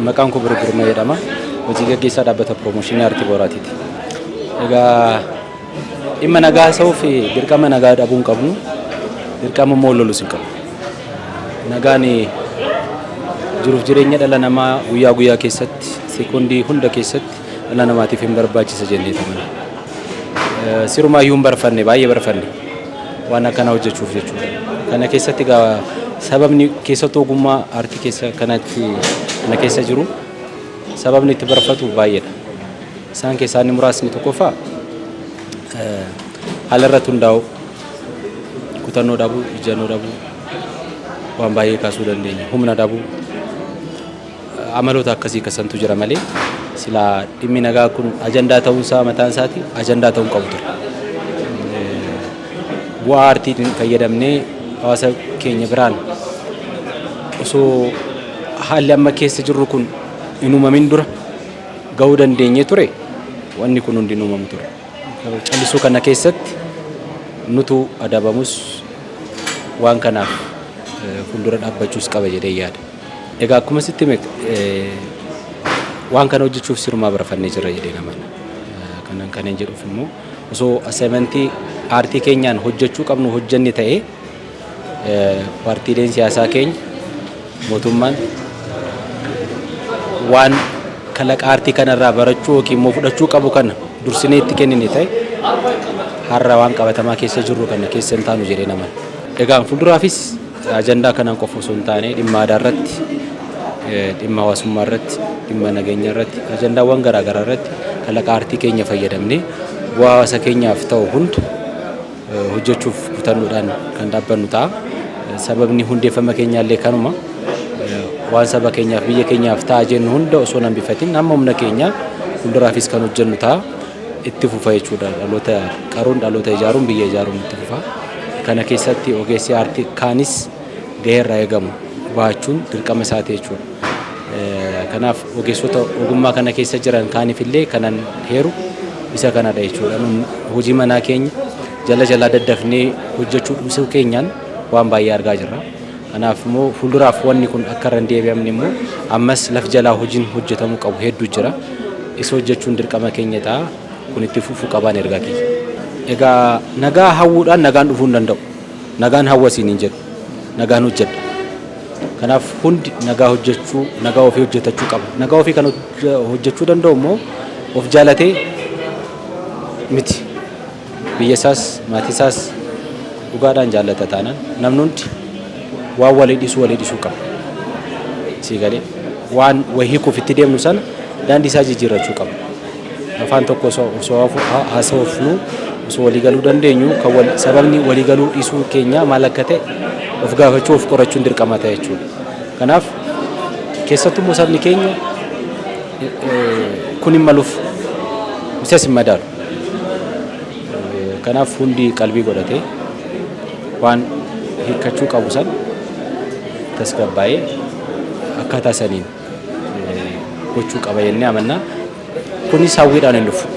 Maqaan koo Biruk Girmaa jedhama. Hojii gaggeessaa dhaabbata piroomooshinii aartii Booraatiiti. Egaa dhimma nagaa haasa'uuf dirqama nagaa dhabuu hin qabnu. Dirqama immoo lolus hin qabnu. Nagaan jiruuf jireenya dhala namaa guyyaa guyyaa keessatti sekoondii hunda keessatti dhala namaatiif hin barbaachisa jennee amana. Sirumaayyuu hin barfanne, baay'ee barfanne waan akkanaa hojjechuuf jechuudha. Kana keessatti egaa sababni keessattuu ogummaa aartii keessa kanatti kana keessa jiru sababni itti barfatu baay'eedha. Isaan keessaa inni muraasni tokkoffaa haala irratti hundaa'u, kutannoo dhabuu, ijjannoo dhabuu, waan baay'ee kaasuu dandeenya. Humna dhabuu, amaloota akkasii kasantu jira malee silaa dhimmi nagaa kun ajandaa ta'uunsaa mataan isaati ajandaa ta'uu qabu ture. Bu'aa aartiin fayyadamnee hawaasa keenya biraan osoo haalli amma keessa jirru kun hin uumamin dura gahuu dandeenyee ture, wanni kun hundi hin uumamu ture. Callisuu kana keessatti nutu adabamus waan kanaaf fuuldura dhaabbachuus qaba jedhee yaada. Egaa akkuma sitti hime, waan kana hojjechuuf sirumaa barfannee jirra jedhee namana. Kanan kanan jedhuuf immoo osoo assignmentii aartii keenyaan hojjechuu qabnu hojjenne ta'ee, paartiileen siyaasaa keenya, mootummaan waan kalaqa aartii kanarraa barachuu yookiin immoo fudhachuu qabu kana dursinee itti kennine ta'e, har'a waan qabatamaa keessa jirru kana keessa hin taanu jedhee naman. Egaa fuulduraafis ajandaa kanaan qofa osoo hin taane, dhimma aadaa irratti, dhimma hawaasummaa irratti, dhimma nageenya irratti, ajandaawwan garaagaraa irratti kalaqa aartii keenya fayyadamnee bu'aa hawaasa keenyaaf ta'u hunda hojjechuuf kutannoodhaan kan dhaabbannu ta'a. Sababni hundeeffama keenyaallee kanuma. Waan saba keenyaaf, biyya keenyaaf ta'a jennu hunda osoo hin hambifatin hamma humna keenyaa fuulduraafis kan hojjennu ta'a. Itti fufa jechuudha. Dhaloota qaruun, dhaloota ijaaruun, biyya ijaaruun itti fufa. Kana keessatti ogeessi aartii kaanis gahee irraa eegamu bahachuun dirqama isaati jechuudha. Kanaaf ogeessota ogummaa kana keessa jiran kaaniif illee kanan heeru isa kanadha jechuudha. Hojii manaa keenya jala jalaa daddafnee hojjechuu dhiisuu keenyaan waan baay'ee argaa jirra. Kanaaf immoo fuulduraaf wanni kun akka irra hin deebi'amne immoo ammas laf jalaa hojiin hojjetamuu qabu hedduu jira. Isa hojjechuun dirqama keenya ta'a. Kun itti fufuu qabaan ergaa kiyya. Egaa nagaa hawwuudhaan nagaan dhufuu hin danda'u. Nagaan hawwasiin hin jedhu. Nagaan hojjedha. Kanaaf hundi nagaa hojjechuu, nagaa ofii hojjetachuu qaba. Nagaa ofii kan hojjechuu danda'u immoo of jaalatee miti. Biyya isaas, maatii isaas dhugaadhaan jaallata taanaan namni hundi waan walii dhiisuu walii dhiisuu qaba. Sii galee waan wayii hiikuuf itti deemnu sana daandii isaa jijjiirrachuu qaba. Afaan tokko osoo haasofnu, osoo walii galuu dandeenyu, kan sababni walii galuu dhiisuu keenya maal akka ta'e of gaafachuu, of qorachuun dirqama ta'a jechuudha. Kanaaf keessattuu immoo sabni keenya kun hin maluuf, isas hin madaalu. Kanaaf hundi qalbii godhatee waan hiikkachuu qabu san tasgabbaa'ee akkaataa saniin gochuu qaba jennee amanna. Kunis hawwiidhaan hin dhufu.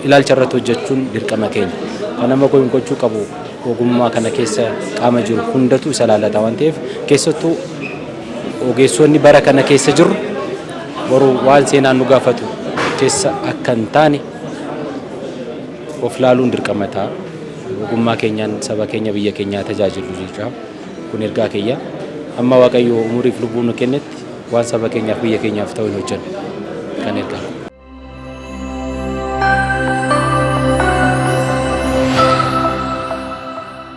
Ilaalcha irratti hojjechuun dirqama keenya. Kan nama gochuu qabu ogummaa kana keessa qaama jiru hundatu isa laallata waan ta'eef, keessattuu ogeessonni bara kana keessa jirru boru waan seenaan nu gaafatu keessa akka hin taane of laaluun dirqama ta'a. Ogummaa keenyaan saba keenya, biyya keenyaa tajaajilu jechuudha. Kun ergaa kiyya. Amma Waaqayyo umuriif lubbuu nu kennetti waan saba keenyaaf, biyya keenyaaf ta'u hin hojjennu. Kan ergaa.